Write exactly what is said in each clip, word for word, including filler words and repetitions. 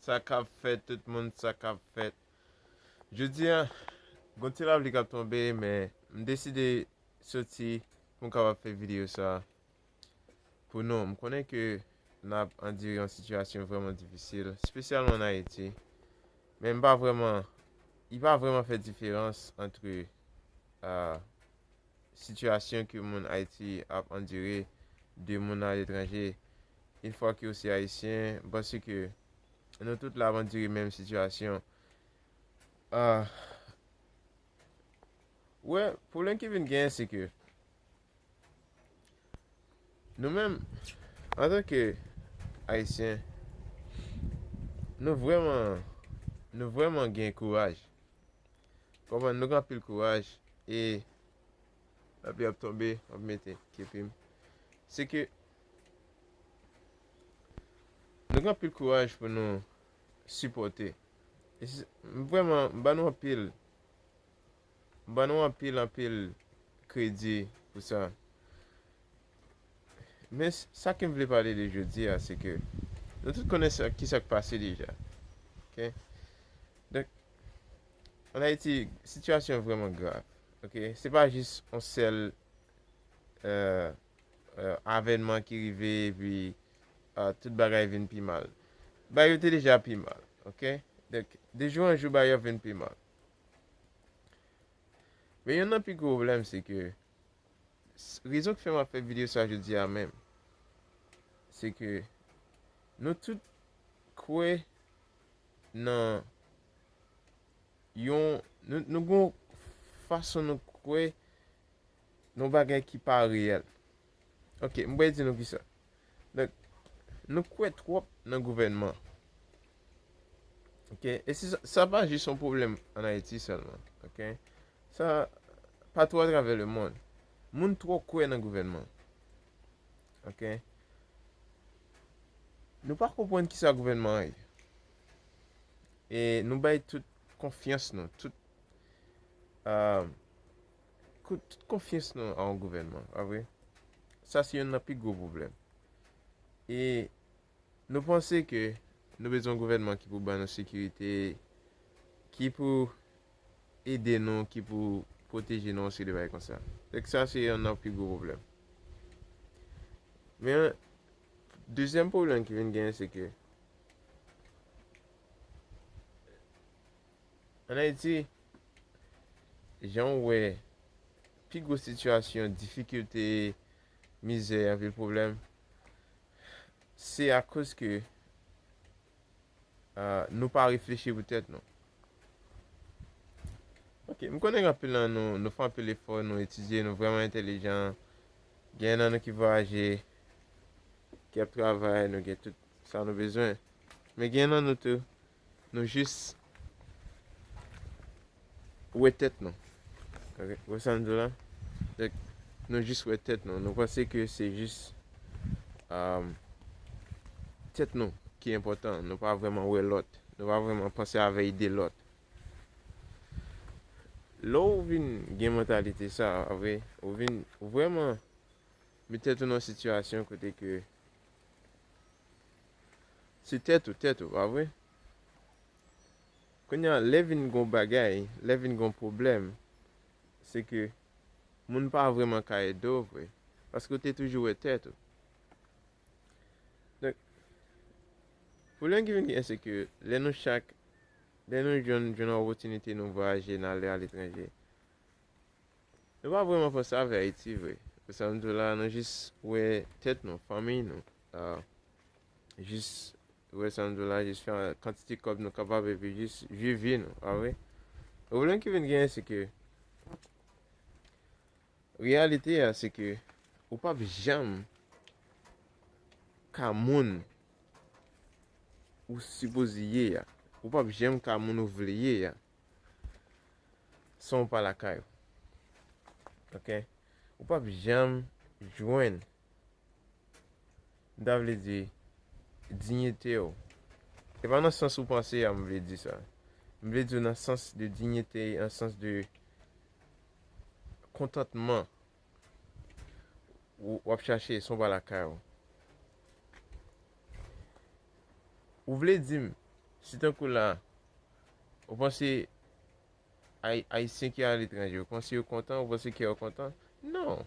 Sa k ap fèt, tout moun, sa k ap fèt? Jodi a, gon ti lapli k ap tonbe, men m deside soti pou m kapab fè videyo sa pou nou. M konnen ke n ap andire yon sitiyasyon vrèman difisil, espesyalman an Ayiti. Men m pa vrèman, li pa vrèman fè diferans antre, ah, sitiyasyon ke moun Ayiti ap andire de moun aletranje. Yon fwa ke w se Ayisyen, m panse ke nou tout la ap andire menm sitiyasyon. Ah, wè, pwoblèm ki vin genyen, se ke nou menm, antanke Ayisyen, nou vrèman, nou vrèman gen kouraj. Konprann, nou gen anpil kouraj e lapli ap tonbe, m ap mete kepi m. Se ke nou gen anpil kouraj pou nou sipòte. E se, m vrèman, m ba nou anpil, m ba nou anpil, anpil kredi pou sa. Men s-, sa ke m vle pale de jodi a, se ke nou tout konnen sa, ki sa k pase deja. Ok? Donk, an Ayiti, sitiyasyon an vrèman grav. Ok? Se pa jis yon sèl, euh, euh, avènman ki rive, epi, ah, tout bagay vin pi mal. Bagay yo te deja pi mal. Ok? Donk, de jou an jou, bagay yo ap vin pi mal. Men youn nan pi gwo pwoblèm, se ke s-, rezon ki fè m ap fè videyo sa jodi a menm, se ke nou tout kwè nan yon, nou, nou gon fason nou kwè nan bagay ki pa reyèl. Ok, m pral di nou kisa. Donk, nou kwè twòp nan gouvènman. Ok, e se sa, sa pa jis yon pwoblèm an Ayiti sèlman. Ok, sa patou atravè lemonn. Moun twò kwè nan gouvènman. Ok, nou pa konprann kisa gouvènman an ye. E nou bay tout konfyans nou, tout, ah, tout, tout konfyans nou a yon gouvènman, pa vre? Sa se youn nan pi gwo pwoblèm. E nou panse ke nou bezwen yon gouvènman ki pou ban nou sekirite, ki pou ede nou, ki pou pwoteje nou, yon seri de bagay konsa. Donk sa se youn nan pi gwo pwoblèm. Men, dezyèm pwoblèm ki vin genyen, se ke an Ayiti, jan w wè, pi gwo sitiyasyon, difikilte, mizè, anpil pwoblèm, se akoz ke, ah, nou pa reflechi pou tèt nou. Ok, m konnen gen anpil nan nou, nou fè anpil efò, nou etidye, nou vrèman entèlijan. Gen nan nou ki vwayaje, ki ap travay, nou gen tout sa nou bezwen. Men gen nan nou tou, nou jis wè tèt nou. Ok, wè sa m di w la? Donk, nou jis wè tèt nou. Nou panse ke se jis, um, tèt nou ki enpòtan. Nou pa vrèman wè lòt. Nou pa vrèman panse avè ide lòt. Lè w vin gen mantalite sa, vre, ou vin vrèman met tèt ou nan sitiyasyon kote ke se tèt ou, tèt ou, pa vre? Kounye a, lè vin gon bagay, lè vin gon pwoblèm, se ke moun pa vrèman ka ede w vre, paske w te toujou wè tèt ou. Donk, pwoblèm ki vin gen, se ke lè nou chak, lè nou jwenn, jwenn yon opòtinite, nou vwayaje, n ale aletranje, nou pa vrèman panse avè Ayiti vre. Pou sa m di w la, nou jis wè tèt nou, fanmi nou, ah, jis wè sa m di w la, jis fè kantite kòb nou kapab epi jis viv vi nou, pa vre? Pwoblèm ki vin genyen, se ke reyalite a, se ke ou p ap janm ka moun ou sipoze ye a. Ou p ap janm ka moun ou vle ye a san w pa lakay ou. Ok? Ou p ap janm jwenn, m ta vle di, diyite w. E pa nan sans ou panse a m vle di sa. M vle di w nan sans de diyite, nan sans de kontantman. Ou, w ap chache, san w pa lakay ou. Ou vle di m, Si tankou la, ou panse Ay- Ayisyen ki aletranje, ou panse yo kontan, ou panse kè yo kontan? Non.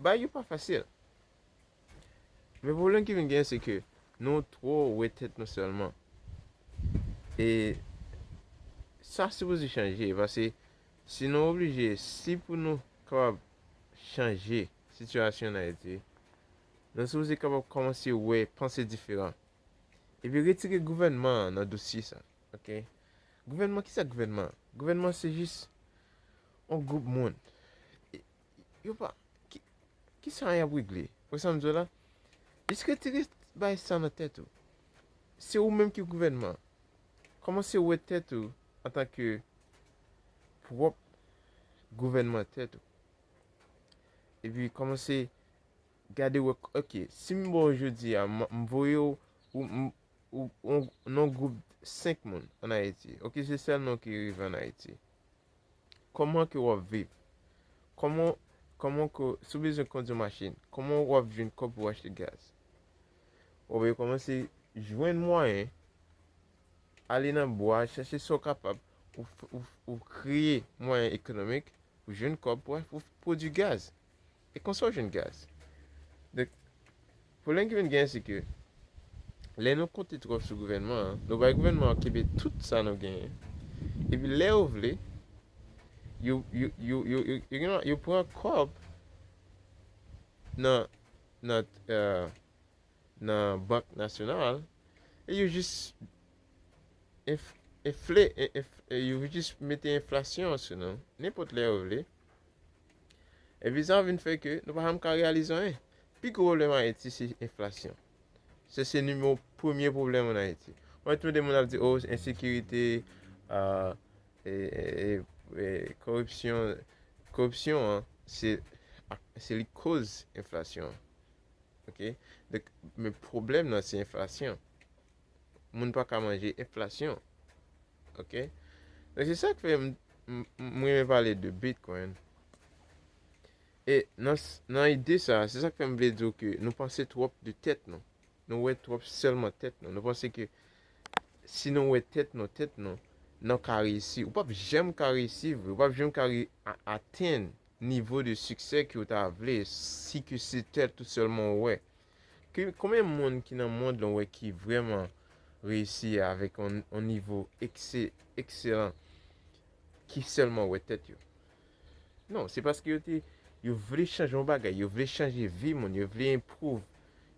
Bagay yo pa fasil. Men pwoblèm ki vin genyen, se ke nou twò wè tèt nou sèlman. E sa sipoze chanje, paske si nou oblije, si pou nou kapab chanje sitiyasyon an Ayiti, nou sipoze kapab kòmanse wè, panse diferan. Epi retire gouvènman an nan dosye sa. Ok? Gouvènman, kisa gouvènman? Gouvènman se jis yon gwoup moun. E- Yo pa. Ki, kisa y ap regle? Ou sa m di w la? Jis retire bay sa nan tèt ou. Se ou menm ki gouvènman. Kòmanse wè tèt ou antanke pwòp gouvènman tèt ou. Epi kòmanse gade wè, ok, si m ba w jodi a, m m voye w, ou, m- ou, ou nan gwoup senk moun ann Ayiti. Ok, se sèl nou ki rive ann Ayiti. Kòman ke w ap viv? Kòman, kòman ke, si w bezwen kondwi machin, kòman w ap jwenn kòb pou w achte gaz? Ou yo kòmanse jwenn mwayen, ale nan bwa, chache sa w kapab, ou, ou, ou kreye mwayen ekonomik pou jwenn kòb pou, pou pwodui gaz. E konsa w jwenn gaz. Donk, pwoblèm ki vin genyen, se ke lè nou konte twòp sou gouvènman an, nou bay gouvènman an kenbe tout sa nou genyen. Epi lè yo vle, yo, yo, yo, yo, yo, yo, yo pran kòb nan, nan, euh, nan Bank Nasyonal, e yo jis enf- enfle, en- enf- e yo jis mete enflasyon sou nou, nenpòt lè yo vle. Epi sa vin fè ke nou pa janm ka reyalize anyen. Pi gwo pwoblèm Ayiti se enflasyon. Se, se nimewo premye pwoblèm ann Ayiti. Mwen tande moun ap di, oh, ensekirite, ah, e, e, e, e, koripsyon. Koripsyon an, se, se li koz enflasyon an. Ok? Donk, men pwoblèm nan se enflasyon. Moun pa ka manje enflasyon. Ok? Donk, se sa k fè m, m, m renmen pale de Bitcoin. E nan, s- nan ide sa, se sa k fè m vle di w ke nou panse twòp de tèt nou. Nou wè twòp sèlman tèt nou. Nou panse ke si nou wè tèt nou, tèt nou, nou ka reyisi. Ou p ap janm ka reyisi vre. Ou p ap janm ka re- a- atenn nivo de siksè ke w ta vle si ke se tèt ou sèlman w wè. Ke, konbyen moun ki nan mond lan w wè ki vrèman reyisi avèk yon, yon nivo ekse- ekselan ki sèlman wè tèt yo? Non, se paske yo te, yo vle chanje yon bagay, yo vle chanje vi moun, yo vle improve,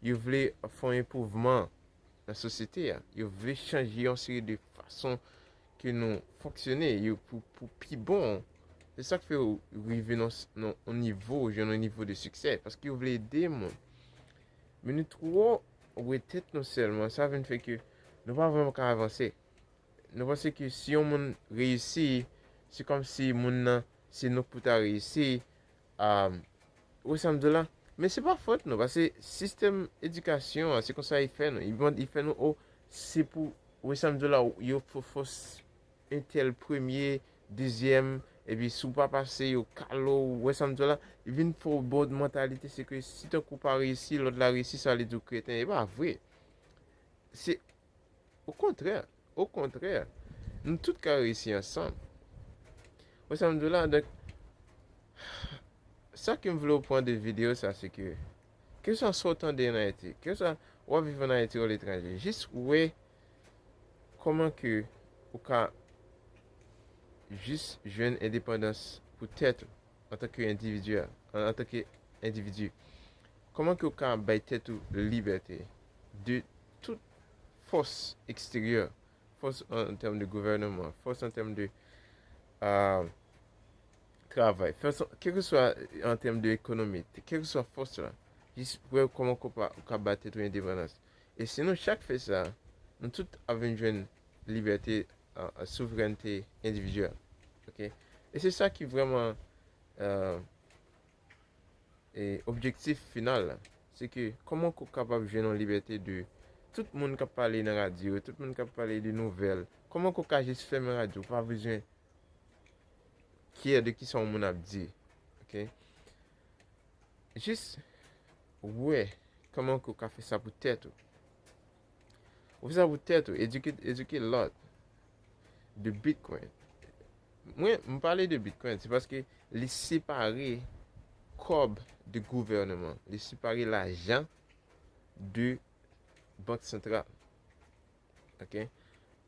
yo vle fè yon improveman nan sosyete a. Yo vle chanje yon seri de fason ke nou fonksyone, yo pou, pou pi bon. Se sa k fè yo rive nan, nan yon nivo, jwenn yon nivo de siksè, paske yo vle ede moun. Men nou twò wè tèt nou sèlman, sa vin fè ke nou pa vrèman ka avanse. Nou panse ke si yon moun reyisi, se kòmsi moun nan, se nou k pou ta reyisi. Ah, ou wè sa m di w la? Men se pa fòt nou, paske sistèm edikasyon an, se konsa li fè nou. Li ban- li fè nou, oh, se pou, ou wè sa m di w la, yo fò- fòs entèl premye, dezyèm, epi si w pa pase, yo kale w, ou wè sa m di w la? Li vin fè w ba w mantalite, se ke si tankou w pa reyisi, lòt la reyisi, sa vle di w kreten. E pa vre. Se okontrè, okontrè, nou tout ka reyisi ansanm. Wè sa m di w la? Donk, sa ke m vle w pran de videyo sa, se ke, keseswa sa w tande ann Ayiti, keseswa w ap viv ann Ayiti ou aletranje, jis wè kòman ke ou ka jis jwenn endepandans pou tèt ou antanke endividi, an, antanke endividi. Kòman ke w ka bay tèt ou libète de tout fòs eksteryè, fòs an, an tèm de gouvènman, fòs an tèm de, ah, travay, fòs an, kèlkeswa an tèm de ekonomi, kèlkeswa fòs la, jis wè kòman ke w pa- w ka bay tèt ou endepandans. E si nou chak fè sa, nou tout ap vin jwenn libète, ah, ah, souvrènte endividyèl. Ok? E se sa ki vrèman, euh, e objektif final la, se ke kòman ke w kapab jwenn yon libète de tout moun k ap pale nan radyo, tout moun k ap pale de nouvèl, kòman ke w ka jis fèmen radyo, w pa bezwen care de kisa yon moun ap di. Ok? Jis wè kòman ke w ka fè sa pou tèt ou. Ou fè sa pou tèt ou, edike, edike lòt de Bitcoin. Mwen, m pale de Bitcoin, se paske li separe kòb de gouvènman, li separe lajan de bank santral. Ok?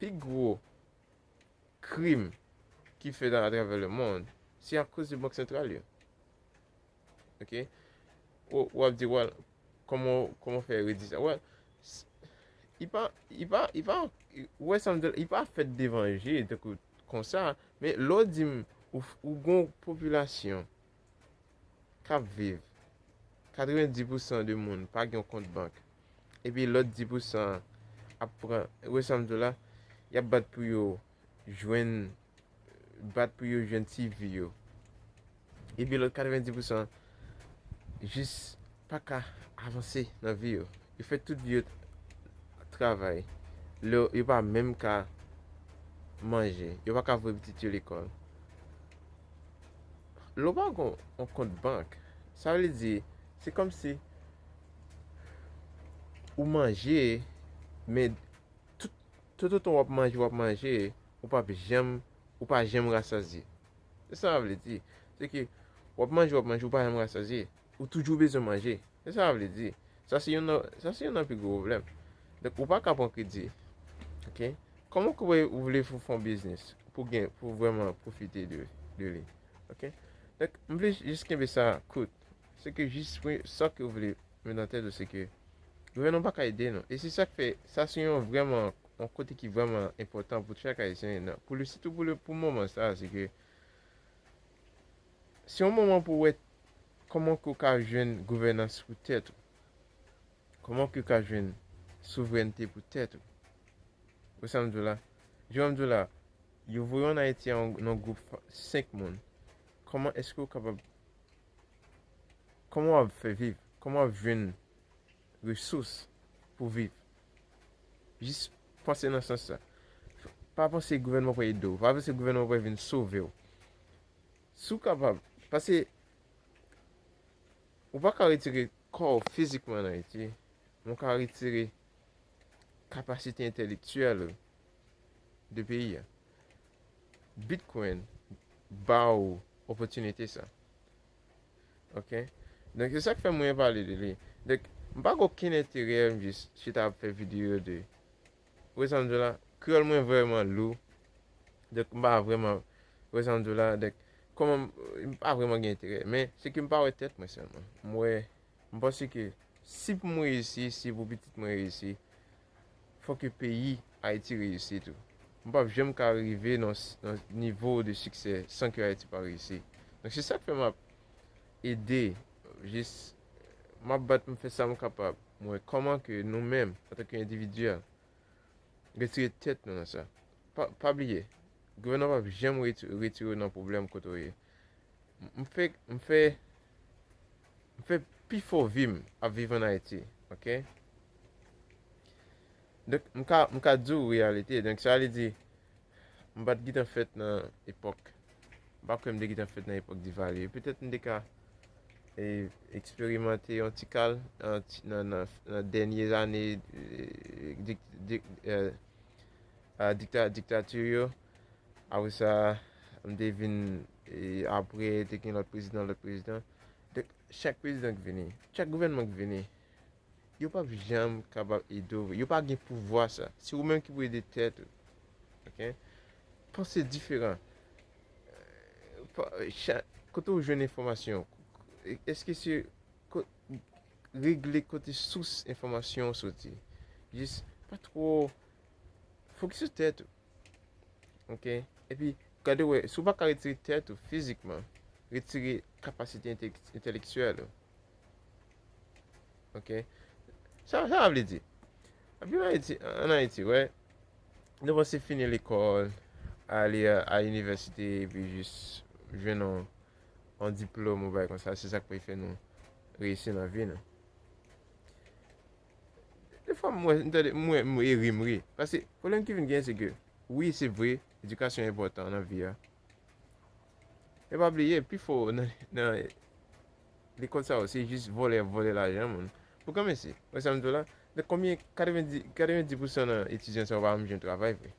Pi gwo krim ki fèt atravè le mond, se akoz de bank santral yo. Ok? Ou, w ap di, well, kòman, kòman fè redi sa? Well, s- li pa, li pa, li pa, ou wè sa m di, li pa fèt devan je, tankou konsa, men lè w di m, ou, ou gon popilasyon k ap viv, katrevendis pousan de moun pa gen yon kont bank, epi lòt dis pousan ap pran, ou wè sa m di w la, y ap bat pou yo jwenn, bat pou yo jwenn ti vi yo. Epi lòt katrevendis pousan jis pa ka avanse nan vi yo. Yo fè tout vi yo travay. Lè yo pa menm ka manje. Yo pa ka voye pitit yo lekòl. Lè w pa gon yon kont bank, sa vle di, se kòmsi ou manje, men tout, toutotan w ap manje, w ap manje, ou p ap janm, ou pa janm rasazye. Se sa sa vle di. Se ke w ap manje, w ap manje, ou pa janm rasazye. Ou toujou bezwen manje. Se sa sa vle di. Sa se youn nan, sa se youn nan pi gwo pwoblèm. Donk, ou pa ka pran kredi. Ok? Kòman ke w vle fè yon biznis pou gen, pou vrèman pwofite de, de li? Ok? Donk, m vle jis kenbe sa kout. Se ke jis, wi, sa ke w vle met nan tèt ou, se ke gouvènman pa ka ede nou. E se sa k fè, sa se yon vrèman, yon kote ki vrèman enpòtan pou chak Ayisyen, nan, pou li, sitou pou li, pou moman sa, se ke se yon moman pou w wè kòman ke w ka jwenn gouvènans pou tèt ou. Kòman ke w ka jwenn souvrènte pou tèt ou. Ou sa m di w la? Jan m di w la, yo voye w ann Ayiti an, nan gwoup fa- senk moun. Kòman èske w kapab, kòman w ap fè viv? Kòman w ap jwenn resous pou viv? Jis panse nan sans sa. Pa panse gouvènman pral ede w. Pa panse gouvènman pral vin sove w. Si w kapab, paske ou pa ka retire kò w fizikman ann Ayiti, men w ka retire kapasite entèlektyèl ou de peyi a. Bitcoin ba w opòtinite sa. Ok? Donk, se sa k fè mwen pale de li. Donk, m pa gen okenn enterè, m jis chita ap fè videyo de, ou wè sa m di w la, kreyòl mwen vrèman lou. Donk, m pa vrèman, ou wè sa m di w la, donk, kòman m, m pa vrèman gen enterè. Men, se ke m pa wè tèt mwen sèlman. M wè, m panse ke si pou mwen reyisi, si pou pitit mwen reyisi, fòk ke peyi Ayiti reyisi tou. M p ap janm ka rive nan, nan nivo de siksè san ke Ayiti pa reyisi. Donk, se sa k fè m ap ede, jis, m ap bat pou m fè sa m kapab. M wè kòman ke nou menm, antanke endividyèl, retire tèt nou nan sa. Pa, pa bliye, gouvènman p ap janm reti- retire w nan pwoblèm kote w ye. M fè, m fè, m fè pifò vi m ap viv ann Ayiti, ok? Donk, m ka, m ka di w reyalite. Donk, sa vle di, m pa t gentan fèt nan epòk, m pa kwè m te gentan fèt nan epòk Divalye. Petèt m te ka, e, eksperimante yon ti kal nan, nan, nan, nan dènye ane, e, dik- dik- e, a, dikta- diktati yo. Apre sa, m te vin, e, apre, te gen lòt prezidan, lòt prezidan. Donk, chak prezidan ki vini, chak gouvènman ki vini, yo p ap janm kapab ede w. Yo pa gen pouvwa sa. Se ou menm ki pou ede tèt ou. Ok? Panse diferan. Pa- cha- Kote w jwenn enfòmasyon? Èske se ko- regle kote sous enfòmasyon w soti? Jis pa twò fokis sou tèt ou. Ok? Epi, gade wè, si w pa ka retire tèt ou fizikman, retire kapasite entèk- entèlektyèl ou. Ok? Sa, sa vle di, anpil Ayiti, ann Ayiti, wè, nou panse fini lekòl, ale a, a inivèsite, epi jis jwenn yon, yon diplòm ou bagay konsa, se sa k pral fè nou reyisi nan vi nou. Defwa, m wè, m tande, m wè, m wè, ri, m ri. Paske, pwoblèm ki vin genyen, se ke, wi, se vre, edikasyon enpòtan nan vi a. Men pa bliye, pifò nan, nan lekòl sa yo, se jis vòlè, vòlè lajan moun. Pou kòmanse, wè sa m di w la, Donk, konbyen, katrevendis, katrevendis pousan nan etidyan sa yo pa menm jwenn travay vre.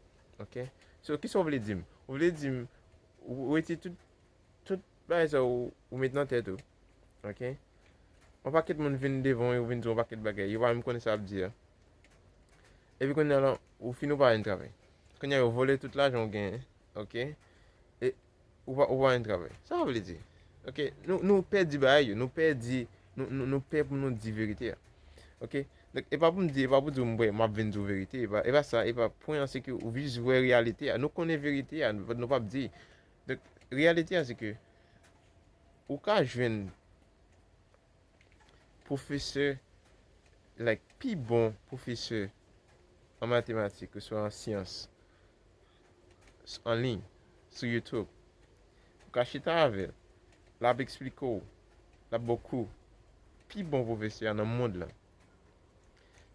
Ok? So, kisa w vle di m? Ou vle di m, ou, ou retire tout, tout bagay sa ou, ou met nan tèt ou. Ok? Yon pakèt moun vin devan w, yo vin di yon pakèt bagay. Yo pa menm konnen sa y ap di a. Epi kounye a la, ou fini ou pa jwenn travay. Kounye a yo vòlè tout lajan w genyen. Ok? E ou pa, ou pa jwenn travay. Sa sa vle di? Ok? Nou, nou pè di bagay yo. Nou pè di, nou, nou, nou pè pou nou di verite a. Ok? Donk, e pa pou m di, e pa pou di w m wè, m ap vin di w verite. E pa, e pa sa, e pa pwen an, se ke ou jis wè reyalite a. Nou konnen verite a, nou, nou p ap di. Donk, reyalite a, se ke ou ka jwenn pwofesè, like, pi bon pwofesè an matematik oswa an syans s-, an liy, sou YouTube. Ou ka chita avè l, l ap eksplike w, l ap ba w kou. Pi bon pwofesè a nan mond lan.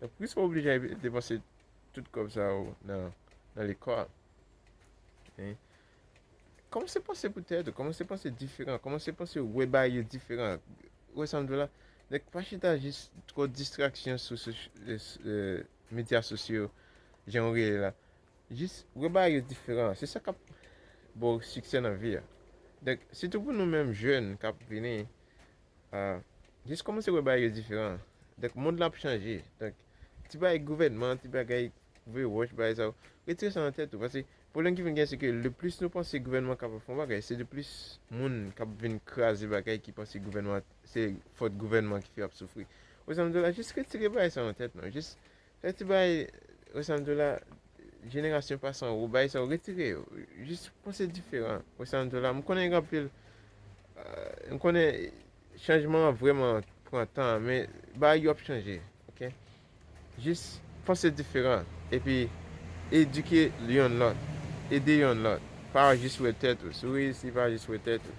Donk, poukisa w oblije depanse tout kòb sa yo nan, nan lekòl? Hein? Kòmanse panse pou tèt ou, kòmanse panse diferan, kòmanse panse wè bagay yo diferan. Ou wè sa m di w la? Donk, pa chita jis twò distraksyon sou, sou, eh, s-, eh, medya sosyo, jan w rele la. Jis wè bagay yo diferan. Se sa k ap ba w siksè nan vi a. Donk, sitou pou nou menm jèn k ap vini, ah, jis kòmanse wè bagay yo diferan. Donk, mond lan ap chanje. Donk, ti bagay gouvènman, ti bagay voye wòch, bagay sa yo, retire sa nan tèt ou. Paske pwoblèm ki vin gen, se ke le plis nou panse gouvènman kapab fè yon bagay, se le plis moun k ap vin kraze bagay ki panse gouvènman, se fòt gouvènman ki fè y ap soufri. Ou sa m di w la, jis retire bagay sa nan tèt nou. Jis fè ti bagay, ou sa m di w la, jenerasyon pase anwo, bagay sa yo, retire yo. Jis panse diferan. Ou sa m di w la, m konnen gen anpil, euh, m konnen chanjman an vrèman pran tan, men bagay yo ap chanje, ok? Jis panse diferan, epi edike youn lòt, ede youn lòt. Pa jis wè tèt ou. Si w reyisi, pa jis wè tèt ou.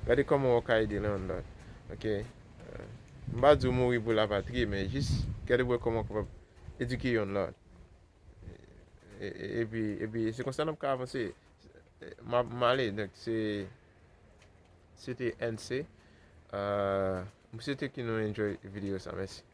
Gade kòman w ka ede youn lòt, ok? Euh, m pa di w mouri pou lapatri, men jis gade pou wè kòman w kapab edike youn lòt. E, e, epi, epi se konsa n ap ka avanse. M ap, m ale, donk se, se te N C. Euh, m swete ke nou enjoy videyo sa. Mèsi.